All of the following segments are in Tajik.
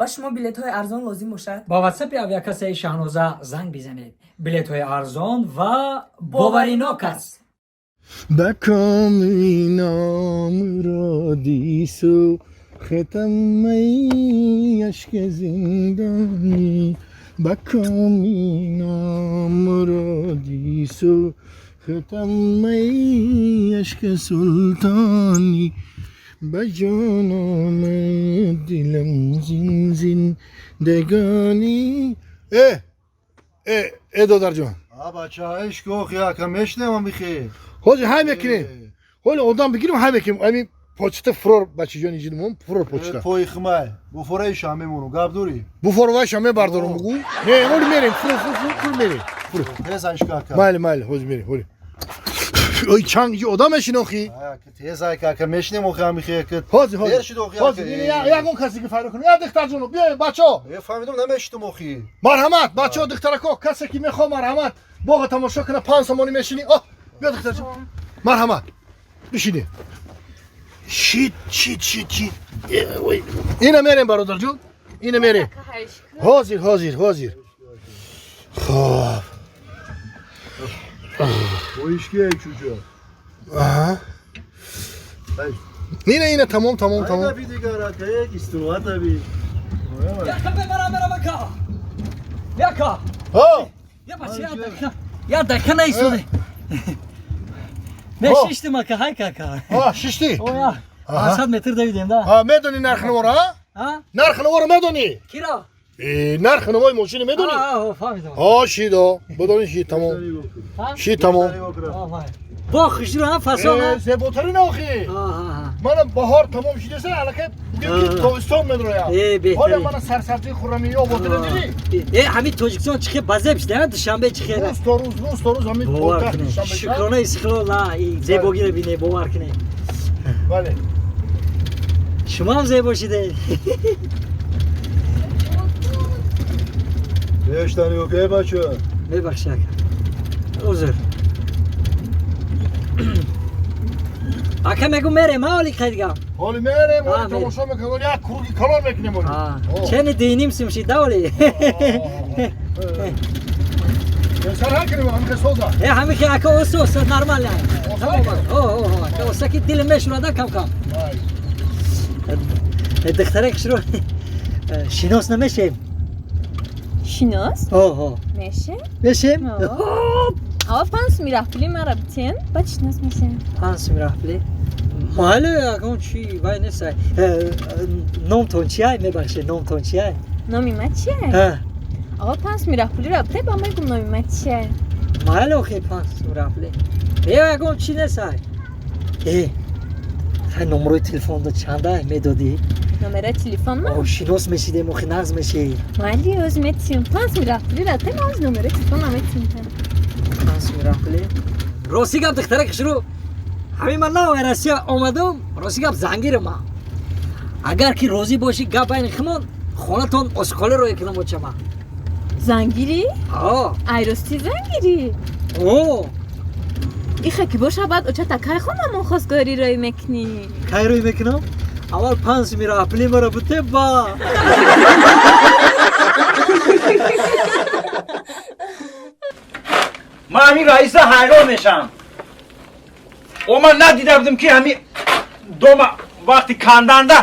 Ба шумо билетҳои арзон лозим бошад. Ба ватсапи авиакассаи Шаҳноза занг бизанед. Билетҳои арзон ва боваринок аст. Ба коми номуродӣ сӯхтам эй ашки зиндонӣ, ба коми номуродӣ сӯхтам эй ашки султонӣ, ба ҷонам дилам зин зиндагонӣ. Э э э, додарҷон. А бача, ишк охи, ака, мешнавам бихе. Ҳозир ҳай мекунем, ҳоли одам бигирем, ҳай мекунем. Ами почта фурор, бачаҷони ҷинмон, фурор почта. Пои химай буфораи шам мемонум, гап дорӣ? Буфорвайша мебардорам, бугу. Не, ҳоли мерем, фурор, фурор, фурор, мерем, фурор. Тез, ишк ака. Майли, майли, ҳозир мерем, ҳоли. Ой, чанг иҷи одам мешинохӣ? Тез, ака, ака, мешнем охи, ам бихе. Ҳозир, ҳозир. Дер шуд охи. Ҳозир ягон касе ки файро кунем, я духтарҷоно, биёем, бачаҳо. Фаҳмидам, намешитум охи. Марҳамат, бачаҳо, духтарако, касе ки мехоҳ, марҳамат, боға тамошо кунад, 5 сомонӣ мешинӣ. О, биё, духтарҷон, марҳамат, бишинӣ. Шит, шит, шит, шит. Ина мерем, бародарҷон, ина мерем. Ҳозир, ҳозир, ҳозир. Хоб. Ишки чуҷа. Аҳа. Ина, ина, тамом, тамом, тамом. Гапи дигар, ака, як истироҳат аби. Яка, мебарам, мерам, ака. Яка. Ҳо. Я бача, я дақиқа. Я дақиқа наистоде. Не шиштим, ака, ҳай кака. Ҳа, шиштӣ? Оя. 500 метр давидем да. Ҳа, медонӣ нархи навора, а? А? Нархи навора медонӣ? Киро? Э, нархи навои мошини медонӣ? А, фаҳмидам. Ҳо, шидо бидонӣ, ши, тамом. Ши, тамом. Бо хушрӯ ҳам фасон. Э, зеботарин охи. Мана баҳор тамом шидаса, аллакай тобистон медроям. Э, беҳтарин. Ҳоля мана сарсабзии хуррамиё ботира дидӣ? Э, ҳамин Тоҷикистон чӣ хел базеб шуда, Душанбе чӣ хел. Рӯз то рӯз, рӯз то рӯз ҳамин Бовар пойтахт кунед. Душанбе. Шукрона истиқлол, на, зебогиро бине, бовар кунед. Бале. Шумо ҳам зебо шидед. Бештани окей, бача. Мебахши, ака. Узр. Ака, мегу мерем, ҳа, оли қайдгам. Ҳоли мерем, А, ҳоли мерем. тамошо мекунем, ҳоли як круги калон мекунем ҳоли. Чени диним сим шида оли. Сар ҳай кунем, ҳамин соза. Э, ҳамин ки, ака, осо, осо, нормально. Тамом. О, о, ака, оса ки дил мешурада кам кам. Духтарак шуро шинос намешем? Шинос? Оҳо. Мешем? Мешем? Ава 5 суми раҳпули мара битен, баъд шинос мешем. 5 суми раҳпули? Майли, ягон чи вай несай. Номтон чиай, мебахшед, номтон чиай? Номи ма чия? Ава 5 суми раҳпулиро бите, ба мегум номи ма чия. Майли, охи, 5 суми раҳпули. Э, ягон чи несай. Э, хай, номерои телефонда чандай медодӣ? Номерои телефон ма? О, шинос мешидем, охи, нағз меши. Майли, оз метиҳам. 5 суми раҳпулиро бите, ма оз номерои телефонам метиҳам. 5 суми раҳпули. Рости гап, духтарак шурӯ, ҳамин ман нав Россия омадам, рости гап, зангирам ман. Агар ки розӣ бошӣ, гап байни химон, хонатон осиқоле роя кунам, очама. Зангирӣ? Ҳо. Ай, ростӣ зангирӣ? О. Ихе ки боша, баъд очата кай хонамон хостгорӣ рӯй мекунӣ? Кай рӯй мекунам? Аввал 5 суми раҳпули маро бите ба. Ман ҳамин раиса ҳайрон мешавам. О, ман надида будам, ки ҳамин дома вақти канданда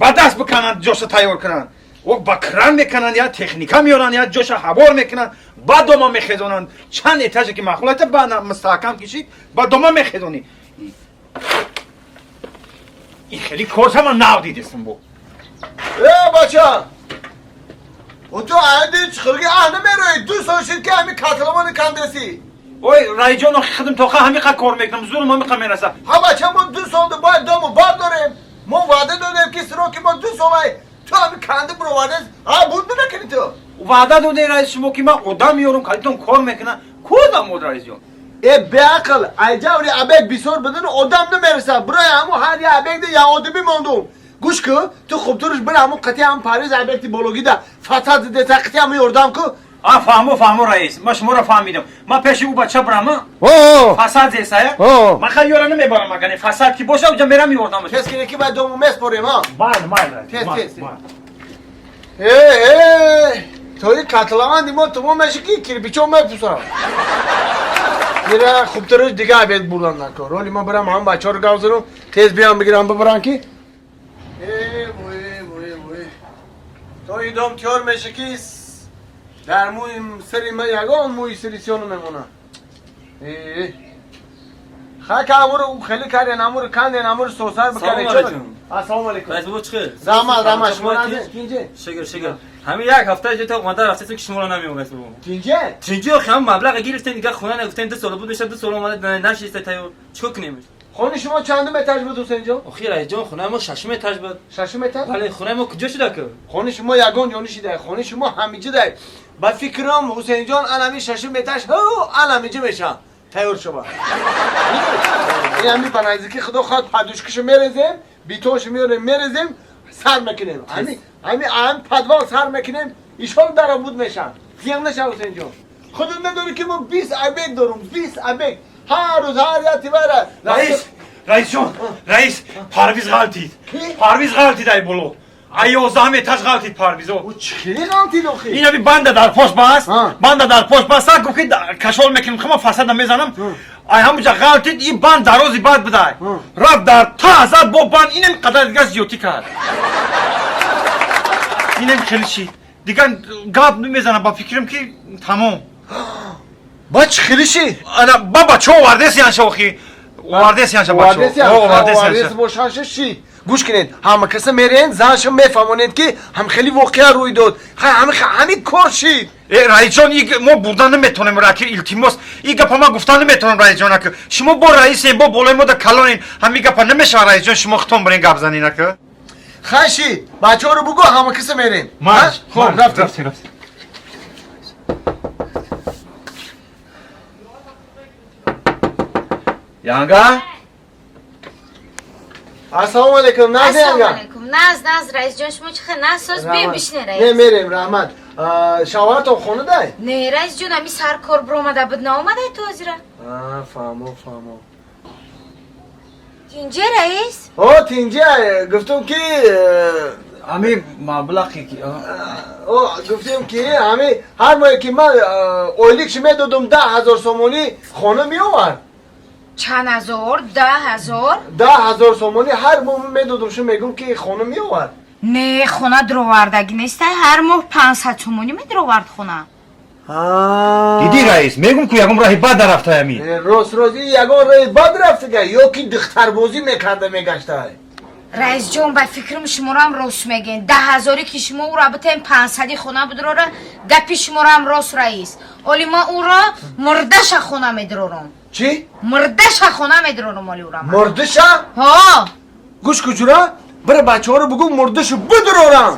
ба даст бикананд, ҷоша тайёр кунанд. О, ба кран мекунанд, я техника меоранд, я ҷоша ҳавор мекунанд, ба дома мехезонанд. Чанд этаже ки маъқул айта, ба мустаҳкам кишид, ба дома мехезонӣ. Ин хеле корса ман нав дидестам бо. Э, бача, ту аҳди чихирги аҳ намерои, 2 сол шид, ки ҳами катламони кандесӣ. Ой, раиҷон, охи худм тоқа ҳамиқа кор мекунам, зурм ҳамиқа мераса. Ҳа, бача, мо 2 солда бояд дому бардорем. Мо ваъда додем, ки сроки мо 2 солай. Ту ҳами канди буровардес, ҳа, буд накунӣ ту. Ваъда додем, раис, шумо, ки ман одам меорам, калитон кор мекунам. Кудам од, раисҷон? Э, беақл, айҷаври объект бисёр будану одам намераса. Бирои ҳаму ҳар я объекте я одамӣ мондум. Гӯш ку, ту хубтурш бира ҳаму қати ҳам париз объекти бологида фасад дета, қати ҳаму ёрдам ку. А, фаҳмо, фаҳмо, раис, ман шуморо фаҳмидам. Ман пеши ӯ бача бирама, фасад зесая. Ман хай ёра намебарам, агар фасад ки боша, уҷа мерам, ёрдам. Тез кине, ки баъд дому меспорем, а. Майли, майли. Тез, тез. Э, тои котлован мо тамом меша ки кирпичо мепусам. Мира хубтараш дига обед бурдан накор. Роли ма барам ҳам бачаҳоро гав занам, тез биям бигирам бибарам ки. Э, вой, вой, вой. То и дом тиёр меша ки дар мӯи сари ма ягон мӯи сари сиён мемона. Э. Хака амуру хеле карен амуру канден амуру сосар бикарен. Салом алейкум. Ассалому алейкум. Раис бобо чӣ хел? Раҳмат, раҳмат, шумо назин. Тинҷе? Шукр, шукр. Ҳамин як ҳафта ҷо омада рафтесем ки шуморо намеёбам раис бобо. Тинҷе? Тинҷе охи ҳам маблағ гирифтем дигар хона нагуфтем 2 сол буд мешад 2 сол омада нашиста тайёр. Чикор кунем? Хони шумо чандум этаж буд Ҳусейнҷон? Охи раисҷон хонаи мо шашум этаж буд. Шашум этаж? Бале, хонаи мо куҷо шуда ку? Хони шумо ягон ҷо нишида, хони шумо ҳамиҷа дай. Ба фикрам Ҳусейнҷон анами шашум этаж ҳо анамиҷа меша. Тайёр шава. Ин ҳами ба наздики худо хоҳад подушкашо мерезем, битоншо меорем мерезем, сар мекунем. Ҳами ҳами ам подвал сар мекунем, ишон даробуд мешан. Зиён наша Ҳусейнҷон. Худат надорӣ ки мо 20 объект дорум, 20 объект. Ҳар рӯз ҳар як тивара. Раис, раисҷон, раис, Парвиз ғалтид. Парвиз ғалтид ай боло. Ай 11 этаж ғалтид Парвизо. Ӯ чӣ хеле ғалтид охи? Ин аби банда дар пош баст, банда дар пош баст, гуфт ки кашол мекунем, хама фасада мезанам. Ай ҳамуҷа ғалтид, ин банд дарози бад будай. Рафт дар та зад бо банд, инам қадар дигар зиёдтӣ кард. Инам хеле шид. Дигар гап мезанам, ба фикрам ки тамом. Ба чӣ хеле шид? Ана ба бачо овардес янша охи. Овардес янша бачо. Овардес бошанша шид. Гӯш кунед, ҳама каса мерен, занша мефаҳмонед ки ҳам хеле воқеа рӯй дод. Ҳами кор шид. Э, раисҷон, мо бурдан наметонем, раки илтимос. И гапа ман гуфтан наметонам, раисҷон, ака. Шумо бо раисем, бо болои мо да калонен. Ҳами гапа намешавад, раисҷон, шумо худтон барен гап занин, ака. Хай шид, бачаҳоро бугӯ, ҳама каса мерем. Хоб, рафтем, рафтем. Янга? Ассалому алейкум, Наз янга. Ассалому алейкум. Наз, Наз, раисҷон, шумо чӣ хел? Наз, соз бием бишне, раис. Не, мерем, раҳмат. Шавҳаратон хона дай? Не, раисҷон, ами сар кор биромада буд, наомадай то ҳозира. Фаҳмо, фаҳмо. Тинҷе, раис? О, тинҷе, гуфтум ки ами маблағе ки о, гуфтем ки ами ҳар моҳе ки ман ойликши медодум 10 000 сомонӣ хона меовард. Чанд ҳазор? 10 000? 10 000 сомонӣ ҳар моҳ медодум, шу мегум ки хона меовард. Не, хона дуровардагӣ нестай, ҳар моҳ 500 сомонӣ медуровард хона. Диди раис, мегум ку ягон раҳи бад дарафтай ами. Рост, рост, ягон раҳи бад рафтага, ё ки духтарбозӣ мекарда мегаштай. Раисҷон, ба фикрам шуморам рост мегӯен. 10 000 ки шумо ӯро битаем 500 хона бидурора, гапи шуморам рост, раис. Оли ман ӯро мурдаша хона медурорам. Чӣ? Мурдаша хона медурорам оли ӯро. Мурдаша? Ҳо. Гӯш куҷура, бира бачаҳоро бугӯ мурдашу бидурорам.